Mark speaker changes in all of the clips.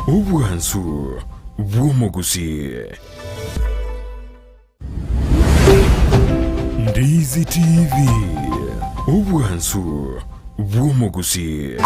Speaker 1: Obwansu bw'omogusii. Ndizi TV, obwansu bw'omogusii.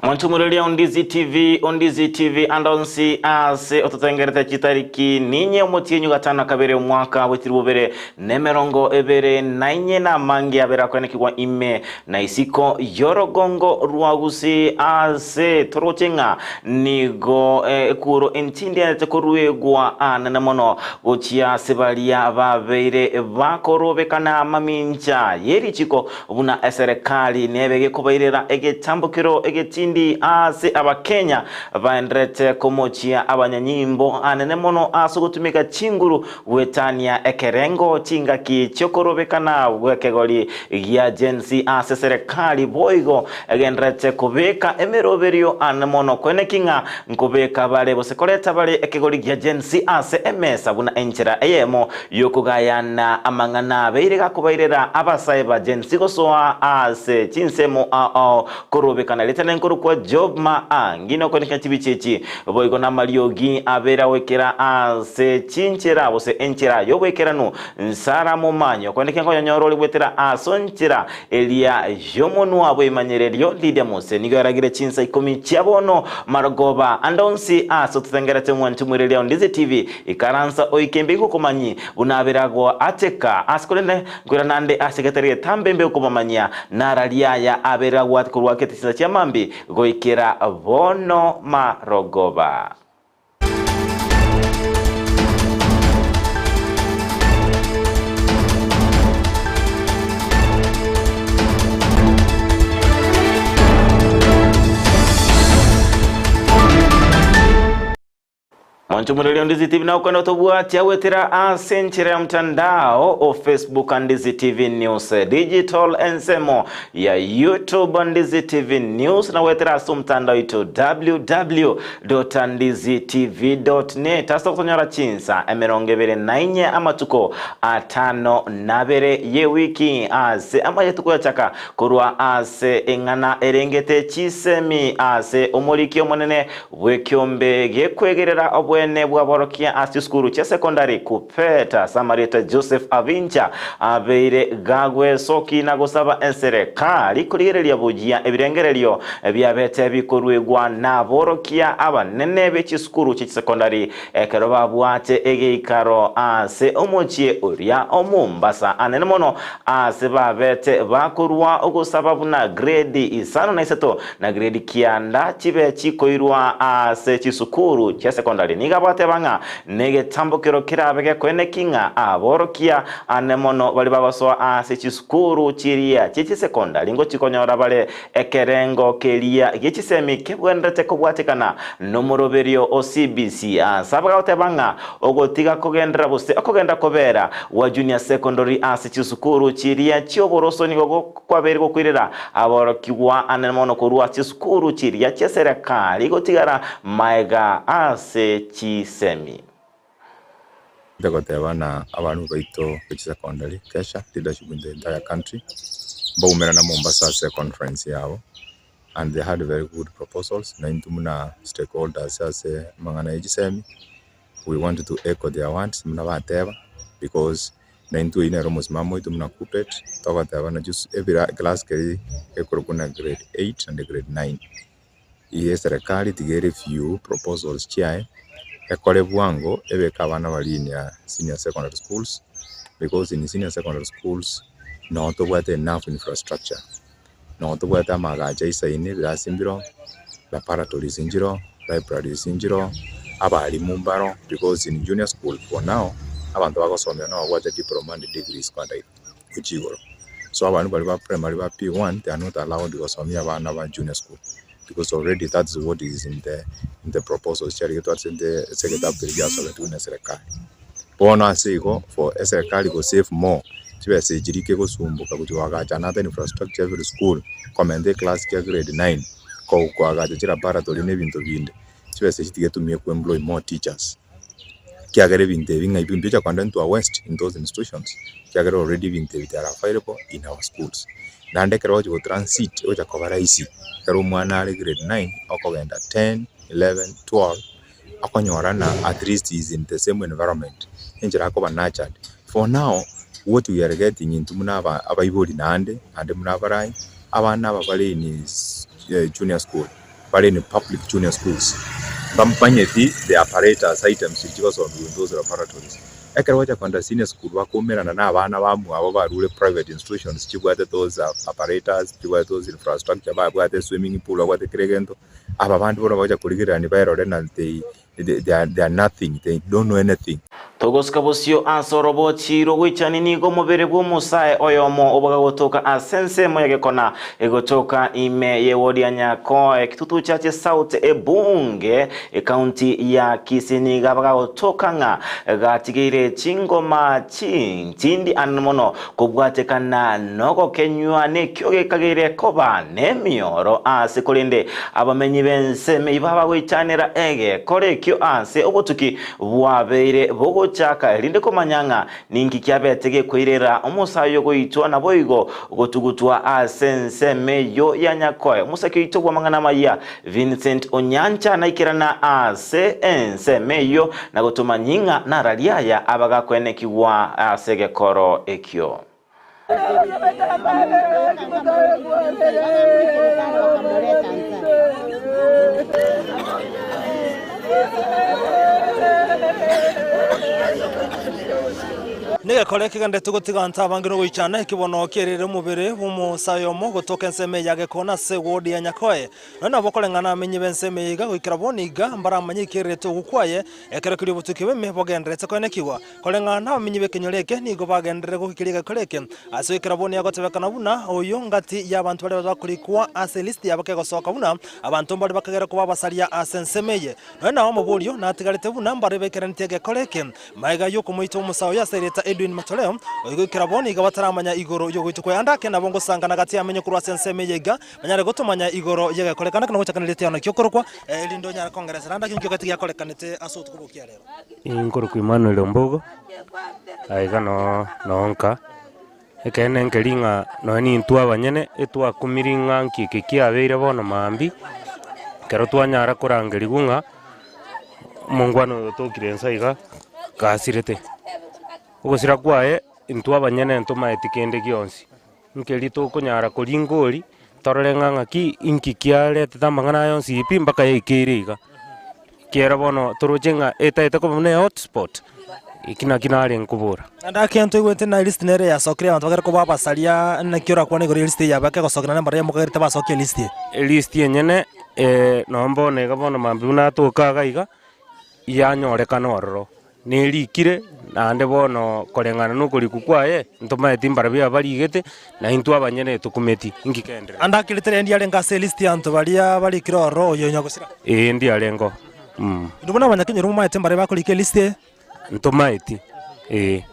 Speaker 2: Monchumureria Ondizi TV, Ondizi TV ande onsi ase ototengerete chitariki ninye omotienyi gatano na kabere omwaka bw'echiri bobere nemerongo ebere na inye na amange abere akoenekigwa ime na isiko y'orogongo rwa Gusii ase toroche ng'a nigo ekuro entindi yanchete koruegwa anene mono gochia ase baria babeire bakorobekana mamincha ye richiko buna eserekari nebe gekobairera egetambokero egetindi ase Abakenya baenderete komochia abanyanyimbo anene mono ase ogotumeka chinguru Goetania ekerengo chingaki chi'okorobekana gw'ekegori gia Gen Z ase eserekari boigo egendererete kobeka emeroberio ane mono koeneki ng'a nkobeka bare gose koreta bare ekegori gia Gen Z ase emesa buna enchera eyemo y'okogayana amang'ana abeire gakobairera abasae ba Gen Z gosoa ase chinsemo ao ao korobekana ritana nkorokwa Job Maangi nokoeneka chibicha echi Boigo namariogi abere agoikera ase chinchera, gose enchera y'oboikeranu, nsara momanye okoendeka nkonyonyora ore goetera ase enchera eria y'omonwa bw'ebimanyererio. Lydia Mose nigo yaragire chinsa ikomi chia bono marogoba ande onsi ase ototengerete omwanchi omoireria o Ndizi TV. Ikaransa oike mbe ngokomanyi buna abere agoateka ase korende nkoirana ande ase egetari getambe mbe gokomamanyia nararia aya abere agoate korwa akete chinsa chia mambi Goikera bono marogoba. Mwanche omoreri o Ndizi TV na okogenda gotobwatia goetera ase enchera ya mtandao o Facebook Ndizi TV News Digital ensemo ya YouTube Ndizi TV News na goetera ase omotandao oito www.ndizitv.net ase ogotonyora chinsa 24 amatuko atano na abere y'ewiki ase amaye tokoyachaka korwa ase eng'ana erengete chisemi ase omoriki omonene Bw'ekiombe gekwegerera obwene bw'aborokia ase chisukuru chia sekondari Kuppet ase amarieta Joseph Avincha abeire gagwesoki na gosaba enserekari korigereria buya ebirengererio biabete bikoruegwa naborokia abanene be chisukuru chie chisekondari ekero babwate egeikaro ase omochie oria o Mombasa anene mono ase babete bakorua ogosaba buna grade isano na isato Na grade kianda chibe chikoirwa ase chisukuru chia secondary. Nigo abateba ng'a negetambokero kerabe gekoeneki ng'a aborokia ane mono baria bagosoa ase chisukuru chiria chie chisecondary ngochikonyora bare ekerengo keria gie chisemi kebwenerete kobwatekana nomoroberio o CBC. Ase abagoteba ng'a ogotiga kogenderera gose okogenda kobera gwa junior secondary ase chisukuru chiria chioboroso nigo Kwabeire gokoirera aborokigwa anene mono korwa ase chisukuru chiria chi'eserekari gotigara maega ase chisemi.
Speaker 3: Inde goteba na abalimu baito be chisecondary, KESHA, leadership in the entire country, mbaumerana Mombasa ase econference yabo and they had very good proposals na intwe buna stakeholders ase amang'ana ya chisemi, we want to echo their words buna bateba because Naintwe oyio nere omosimamo oito buna Kuppet, togoteba na chis ebira eclass keria gekorokwa na grade eight and grade nine. Iga eserekari tiga ereview proposals chiaye, ekore bwango ebeke abana baria in ya senior secondary schools, because in senior secondary schools noo tobwate enough infrastructure, noo tobwate amagacho aisaine, ebirasi mbiroo, laboratories nchiroo, libraries nchiroo, abalimu mbaro because in junior school for now, abanto bagosomia nababwate diploma and degrees kogenda gochia igoro. So abalimu baria ba primary ba P1 they are not allowed gosomia abana ba junior school because already that is what is in the in the proposals chiaria getwarete ase egetabu keria giasogetwe na eserekari. Bono ase igo for eserekari go save more chibesa echi rike gosumboka gochia koagacha another infrastructure every school, komenta eclass kia grade nine, koagacha chilaboratory na ebinto binde, chibesa echi tiga etumie ko employ more teachers. Ekiagera ebinto ebi ng'a mbicha kogenda into a waste in those institutions, ekiagera already ebinto ebi they are available in our schools. Naende ekero ogochia go transit ogocha koba rahisi, ekero omwana are grade nine okogenda ten, eleven, twelve, okonyora ng'a at least he is in the same environment, enchera akoba nurtured. For now, what we are getting intwe buna aba abaibori naende, naende buna abarai, abana aba bare in junior school, bare in public junior schools, mbamanyeti the apparatus, items chiria chigosomiwa in those laboratories. Ekero gocha kogenda senior school bakoumerana na abana bamwabo barure private institutions chibwate those apparatus, chibwate those infrastructure, babwate swimming pool, babwate kera egento, aba bande bono bagocha korigererania baerore na they they are they are nothing, they don't know anything.
Speaker 2: Togosika bosio ase orobochi rw'ogoichania nigo omobere bw'omosae oyomo oboga gotoka ase ensemo ya gekona egotoka ime y'ewodi ya Nyakoe, Kitutu Chache South ebunge, ekaunti ya Kisii nigo abagagotoka ng'a gatigeire chingoma chintindi anene mono kobwatekana nogokenywa nekio gekageire koba nemioro ase korende abamenyi b'ensemo eyio babagoichanera egekora ekio ase obotuki bwabeire bogochaka erinde komanya ng'a ninki kiabete gekoirera omosae oyo goitwa naboigo gotugutwa ase ensemo eyio ya Nyakoe. Omosake oito bw'amang'ana amayia Vincent Onyancha naikerana ase ensemo eyio na gotomanyia ng'a nararia aya abagakoenekigwa ase egekoro ekio.
Speaker 4: Negekore kegenderete gotiga nta abange nogoichana, ekibono kierire omobere bw'omosae oyomo gotoka ensemo eye ya Gekona ase ewodi ya Nyakoe. Nonya nabo koreng'ana amenyi b'ensemo eye iga goikera bono iga mbaramanye ekererete ogwo kwaye, ekero keria obotuki bw'ime bogendererete koenekigwa. Koreng'ana nabamenyi b'ekenyoro eke nigo bagenderere goikeria egekoro eke ase goikera bono egotebekana buna oyo ngati y'abanto baria bakorikwa ase elisti yabo kegosoka buna abanto mbare bakagera koba abasaria ase ensemo eye. Nonya nao omoborio natigarete buna mbare baikeranetie egekoro eke. Magega y'okomoita omosae oyo ase erieta Edwin Matoleo, oyo goikera bono iga bataramanya igoro y'ogoitwa kwaye. Ande ake nabo ngosangana gati y'amenyo korwa ase ensemo eye iga, Banyare gotomanya igoro y'egekorekana ekero gochakanire etiano ki'okorokwa, erinde onyare kongeresera ande ekio gati giakorekanete ase obotuko bokia rero.
Speaker 5: Inkorokwa Emmanuel Ombogo, aiga noo noo nka, ekeene nkeri ng'a nonye nintwe abanyene etwakumiri ng'a nki eke kiabeire bono mambia, ekero twanyara korangerigwa ng'a omongwana oyo otokire nsa iga, gasirete. Ogosira kwaye, intwe abanyene ntomaeti kende gionsi. Nkeri tokonyara koringa oria, torore ng'a ng'aki inki kiaretete amang'ana aya onsi pi mpaka yaikeire iga. Ekiagera bono toroche ng'a etaete koba buna ehotspot, eki naki narenge kobora.
Speaker 4: Naende ake ntoigwete na elist nere yasokire abanto bagere koba abasaria, naki orakwane igoro y'elist eye yabo ekegosokera naende mbaria mokagerete basokia elist eye.
Speaker 5: Elist enyene nonye bono iga bono mambia buna atoka iga iga, yanyorekana ororo. Nerikire, naende bono koreng'ana nokorikwa kwaye, ntomaeti mbarabwo abarigete, na intwe abanyene tokumeti. Inki kendererete?
Speaker 4: Ande akirete rende ndiarenge ase elist y'abanto baria barikire ororo oyo nyagosira.
Speaker 5: Ee, ndiarengeo. Mm.
Speaker 4: Intwe buna abanyakenyoro momaete mbaria bakorika elist eye?
Speaker 5: Ntomaeti, ee.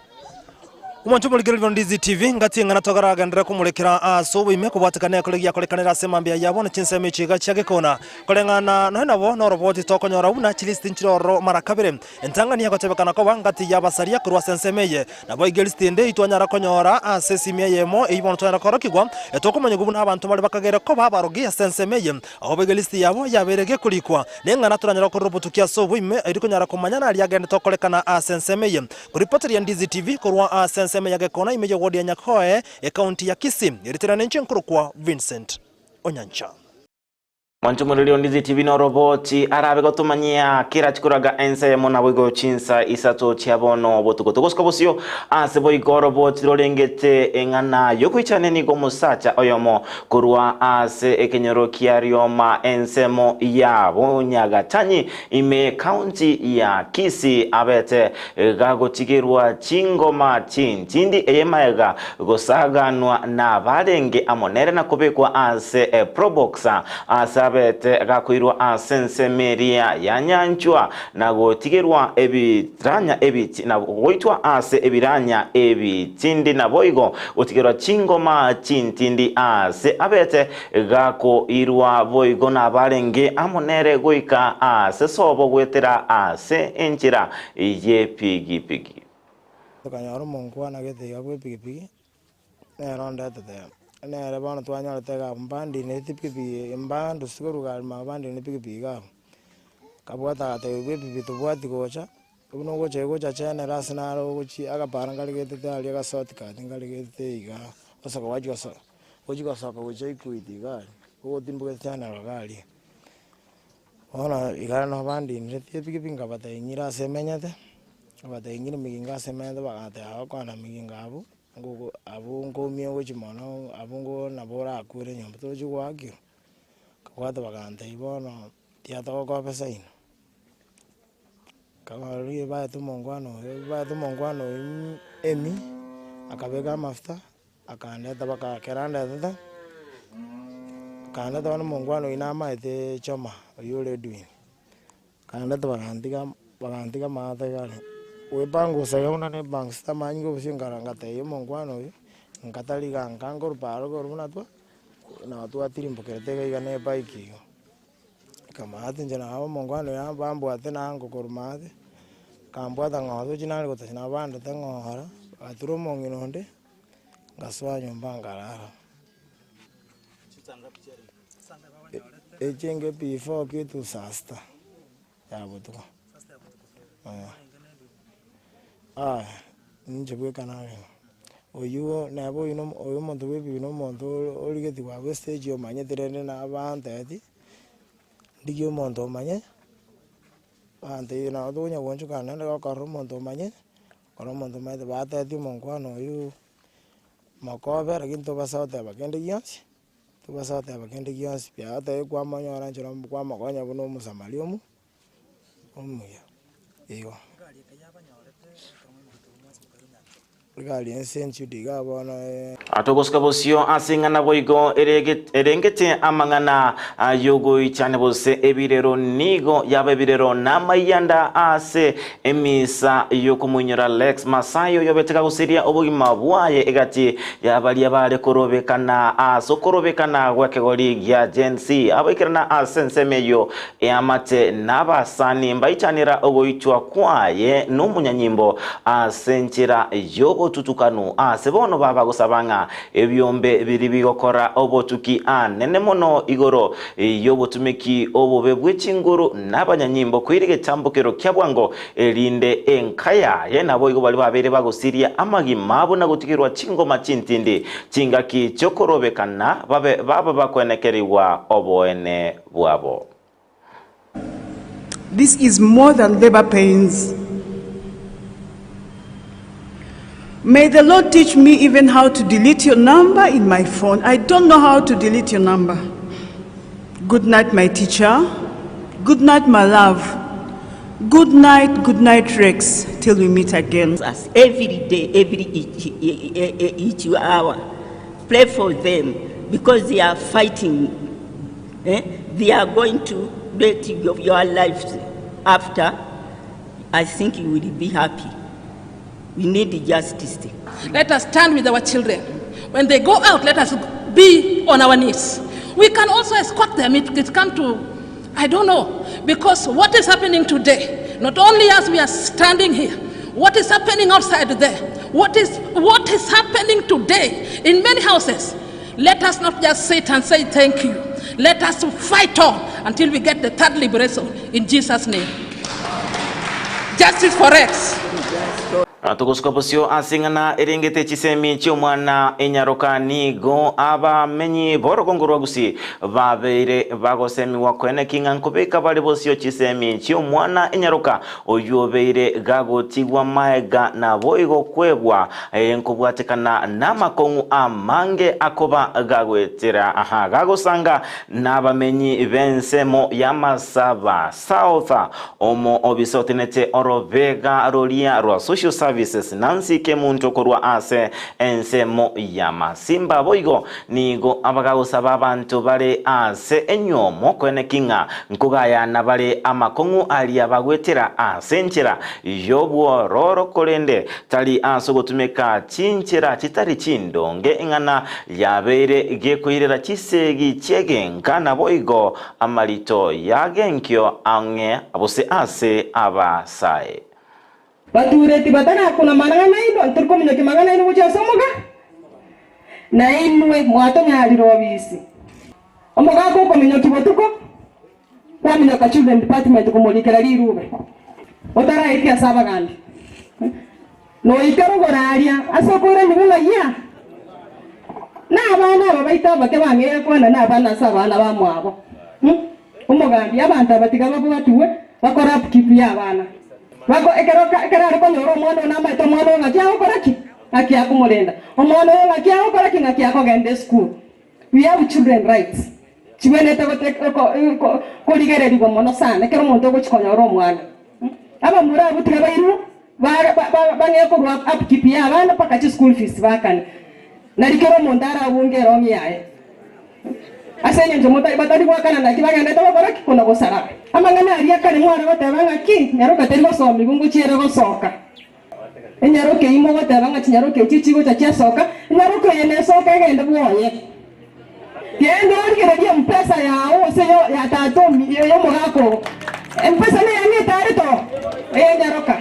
Speaker 4: Omonto omorigereria o Ndizi TV, ngati eng'ana togaragenderere komorekera ase oboime kobwatekana ekore giakorekanire ase mambia yabo na chinsemo echi iga chia gekona. Koreng'ana nonya nabo noroboti tokonyora buna chilisti nchire ororo mara kabere. Entang'ani egotebekana koba ngati y'abasaria korwa ase ensemo eye. Naboigo elisti ende eyio konyora ase esimi eyemo eyio bono twanyara korokigwa, etokomanyigwa buna abanto bare bakagere koba abarogi ase ensemo eye. Aho boigo elisti yabo yabeire gekorikwa. Neng'ana toranyare gokorera obotuki ase oboime erio konyara komanya naria agendete gokorekana ase ensemo eye. Koripoteria Ndizi TV korwa ase ensemo ya Gekona ime y'ewodi ya Nyakoe, ekaunti ya Kisii. Erieta riane inche nkorokwa Vincent Onyancha.
Speaker 2: Mwanche omoreri o Ndizi TV noroboti arabe gotomanyia kera chikoraga ense eyemo naboigo chinsa isato chia bono botuko. Togosuka bosio ase boigo oroboti rorengete eng'ana yogoichania nigo omosacha oyomo korwa ase ekenyoro kia Rioma ensemo ya Bonyagatanyi ime ekaunti ya Kisii abete gagotigerwa chingoma chintindi eye magega gosaganwa nabarenge amo nere na kobekwa ase Probox ase abete. abete gakoirwa ase ensemo eria ya nyanchwa na gotigerwa ebiranya ebiti na goitwa ase ebiranya ebitindi naboigo gotigerwa chingoma chintindi ase abete gakoirwa boigo nabarenge amo nere goika ase sobo goetera ase enchera y'epigipigi.
Speaker 6: Tokanyora omonkwana gete iga bwa epigipigi, nere ondetete nere bono twanyorete iga abwo mbandineti epigipigi eye mbandusie korwa gari mama bandineti epigipigi iga abwo. Akabwata agatebia bwa epigipigi tobwati gocha, buna ogocha gocha chenera ase naro ogochia agapara nkare getete aria agashortcut nkare getete igaa, osoka gwachia gosoka gochia gosoka gochia equity iga aria, ogotimboka echenero iga aria. Bono iga nabo bandineti epigipigi nkabatebia ng'ira ase emenyete, nkabatebia ng'ire migingo ase emenyete bagateba gokwana migingo abwo, ngogo abwo nkoumia ogochia mono abwo ngo nabo orakure nyomba tochi goakirwa. Nkabwata bagantebia bono tiga togokoa inwe. Nkabaroria baete omongwana oyo baete omongwana oywo emi, akabeka amafuta. Akandeta baka ekero andetete, akandeta bono omongwana oyio namaete choma oyio ore Edwin, akandeta bagantiga bagantiga amato iga aria, goepangusa iga buna nebangusete amanyinga obosio nkara ngatebia omongwana oyio, nkatari iga nka nkorwa paro korwa buna twa nabo twatirimbokerete iga iga na ebike igo. Nkamanya inche nabo omongwana oyo bambwate nango korwa maate, akambwata ng'ora tochi nare gotochi nabo bandete ng'ora, bagatura omong'ina onde. Ngasoa nyomba nkarara. Echenge before kitu saa sita ya botuko. Aya, ninche bweka narenge. Oywo neba oywo nomo oyo omonto bwa ebibi na omonto origetigwe abwo estage omanyete rende nabanteti, ndigie omonto omanye, bantebia nabo tokonya goonchoka naende gokorora omonto omanye. Ekero omonto omanyete batetie omonkwana oywo mokobe lakini tobasa goteba kende gionsi, tobasa goteba kende gionsi pi agotebi kwamonyora nchera kwamokonya buna omosamaria omo omuya, igo. Egari ense enchudi iga bono.
Speaker 2: Togosuka bosio ase ing'ana boigo erengete amang'ana y'ogoichania gose ebirero nigo yaba ebirero namaiyanda ase emisa y'okomoinyora Lex Masai oyobete kagoseria obogima bwaye egati ya baria bare korobekana ase okorobekana gw'ekegori gia Gen Z abaikerana ase ensemo eyio eamate nabasani mbaichanera ogoitwa kwaye nomonyanyimbo ase enchera y'obotutukanu ase bono baba gosaba ng'a ebiombe biria bigokora obotuki anene mono igoro y'obotumeki obobe bwe chinguru nabanyanyimbo koira egetambokero kia bwango erinde enka yaye naboigo baria babeire bagosiria amagima abo na gotigerwa chingoma chintindi chingaki chiokorobekana babe baba bakwenekerigwa oboene bwabo.
Speaker 7: This is more than labor pains. May the Lord teach me even how to delete your number in my phone. I don't know how to delete your number. Good night, my teacher. Good night, my love. Good night, good night, Rex, till we meet again.
Speaker 8: Us every day, every each, each hour. Pray for them because they are fighting. Eh? They are going to let your, your lives after. I think you will be happy. We need justice.
Speaker 9: Let us stand with our children. When they go out, let us be on our knees. We can also escort them if it comes to, I don't know, because what is happening today, not only as we are standing here, what is happening outside there, what is, what is happening today in many houses, let us not just sit and say thank you. Let us fight on until we get the third liberation in Jesus' name. Justice for Rex.
Speaker 2: Togosuka bosio ase ing'ana erengete chisemi chi'omwana enyaroka nigo abamenyi b'orogongo rwa Gusii babeire bagosemiwa koeneki ng'a nkobeka bare bosio chisemi chi'omwana enyaroka oyio obeire gagotigwa maega naboigo kwebwa nkobwatekana namakong'u amange akoba gagoetera aha gagosanga nabamenyi b'ensemo y'amasaba South omo obisa otenete orobega roria rwa social. Social Services Nancy Kemunto korwa ase ensemo ya Masimba. Boigo nigo abagagosaba abanto bare ase enywomo koeneki ng'a nkogayana bare amakong'u aria bagwetera ase enchera y'obwororo korende tari ase ogotumeka chinchera chitari chindonge ing'ana yabeire gekoirera chisegi chi'egenka naboigo amarito y'agenkio ang'e gose ase abasae.
Speaker 10: Batureti batarakuna amang'ana aino, ntori kominyokia amang'ana aino gochia ase omoga, na inwe mwatonyarire obisi. Omogaka okominyokia botuko, kwaminyoka children department komorikera rirube, otaraikia ase abagambi. Noike rogoro aria ase okoiranigwa ng'a yia, na abana aba baito abake bang'eire kwana nabana ase abana bamwabo. Omogambi, abanto aba tiga babwatigwe bakore upkeep y'abana. Bako ekero ekero are konyora omwana oyo namaete omwana oyo ng'aki agokora ki? Ng'aki akomorenda. Omwana oyo ng'aki agokora ki? Ng'aki akogenda esukuru. We have children rights chibwenerete gote ko korigererigwa mono sana ekero omonto ogochia konyora omwana. Abamura abwo tiga bairwe ba ba bang'ee korwa upkeep y'abana mpaka chischool fees bakane. Nari kera omonto arabunge erong'i yaye. Ase engencho motari batari goakana naki bagenderete gokora ki? Kona gosaraba. Amang'ana aria kare mware goteba ng'aki, Nyaroka teri gosomigwa ngochia ere gosoka. Enyaroka eyio mogoteba ng'a chinyaroka echio chigocha chiasoka, enyaroka eye nesoke egende bwoye. Genda origererie empesa yao gose ya tata y'omogaka oo. Empesa neyane etarete oo, eyenyaroka.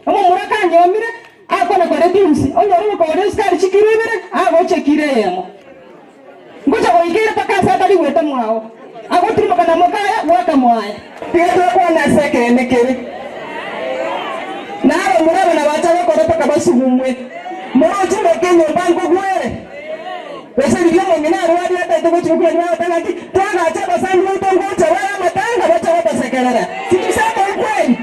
Speaker 10: Omomura kanyomire, akona koreduce, onyore ogokoria esukari chikiro ibere, agocha ekiro eyemo. Ngocha goika ere mpaka ase atari gweta mwao, agotirimboka na mokaye goaka mwaye. Tiga twakwane ase ekeene kere, na abamura aba nabacha gokora mpaka basugumwe. Moroche oroke enyomba nkogwere, gose riria omong'ina arwarie ataete gochia gokwana nigo agoteba ng'aki, Twagacha abasani baito ngocha bare amatanga bache gotosekerera. Situseme ukweli?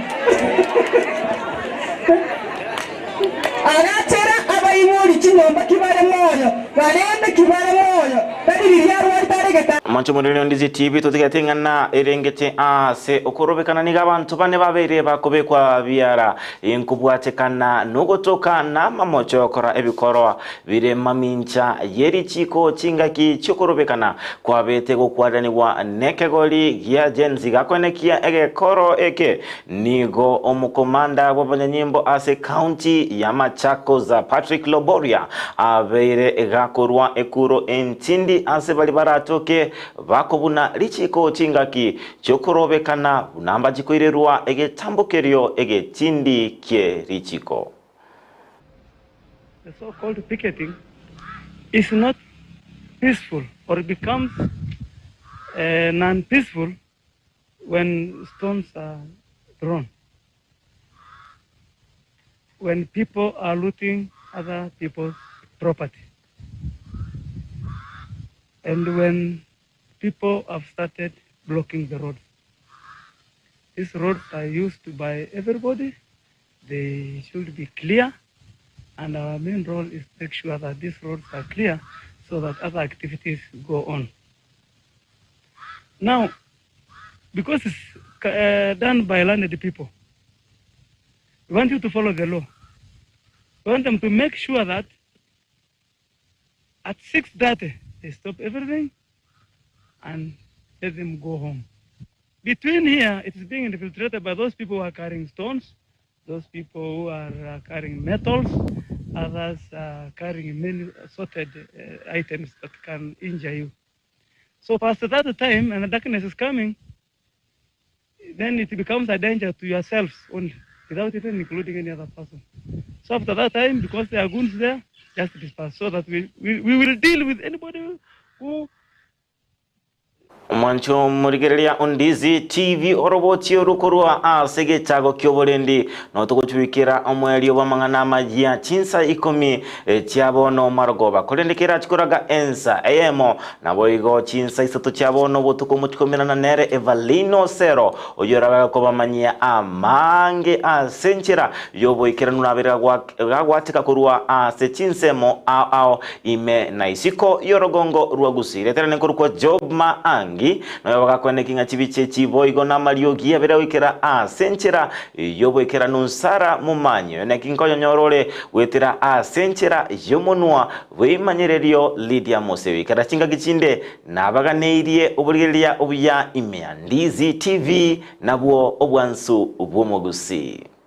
Speaker 10: Agachera abaibori chinyomba kibare moyo, barende kibare moyo, tari riria arwarete are getanda.
Speaker 2: Omonto omoriri o Ndizi TV totigete ing'ana erengete ase okorobekana nigo abanto bane babeire bakobekwa biara inkobwatekana nogotoka namamocho yokora ebikorwa bire mamincha yerichiko chingaki chiokorobekana kwabete gokwaranigwa nekegori gia Gen Z gakoenekia egekoro eke Nigo omokomanda bw'abanyanyimbo ase county ya Machakos Patrick Loboria abeire gakorwa ekuro entindi ase baria baratoke bakobuna richiko chingaki chiokorobekana buna mbachi koirerwa egetambokerio egetindi kie richiko.
Speaker 11: The so called picketing is not peaceful or becomes non peaceful when stones are thrown, when people are looting other people's property, and when people have started blocking the roads. These roads are used by everybody. They should be clear, and our main role is to make sure that these roads are clear so that other activities go on. Now, because it's uh, done by learned people, we want you to follow the law. We want them to make sure that at 6.30, they stop everything and let them go home. Between here, it is being infiltrated by those people who are carrying stones, those people who are uh, carrying metals, others are carrying many assorted uh, items that can injure you. So past that time and the darkness is coming, then it becomes a danger to yourselves only, without even including any other person. So after that time, because there are goons there, just disperse so that we, we, we will deal with anybody who
Speaker 2: Omwancho omorigereria o Ndizi TV orobotie oru korwa ase egechago ki'oborendi notogochwikera omoerio bw'amang'ana amayia chinsa ikomi chia bono marogoba korende kerachi koraga ensa eyemo naboigo chinsa isato chia bono obotuko mochikomerana nere Evalino Osero oyio orabe kobamanyia amange ase enchera y'oboikeranu nabere gagwateka korwa ase chinsemo ao ao Ime na isiko y'orogongo rwa Gusii. Reterane nkorokwa Job Maangi. Matiang'i noyo bagakoeneki ng'a chibicha echi boigo namariogi abere goikera ase enchera y'oboikeranu Sarah Momanyi oyo neki nkonyonyora ore goetera ase enchera y'omonwa bw'eimanyererio Lydia Mosebi kera chingaki chinde nabaganeirie oborigereria obuya ime ya Ndizi TV nabwo obwansu bw'omogusii.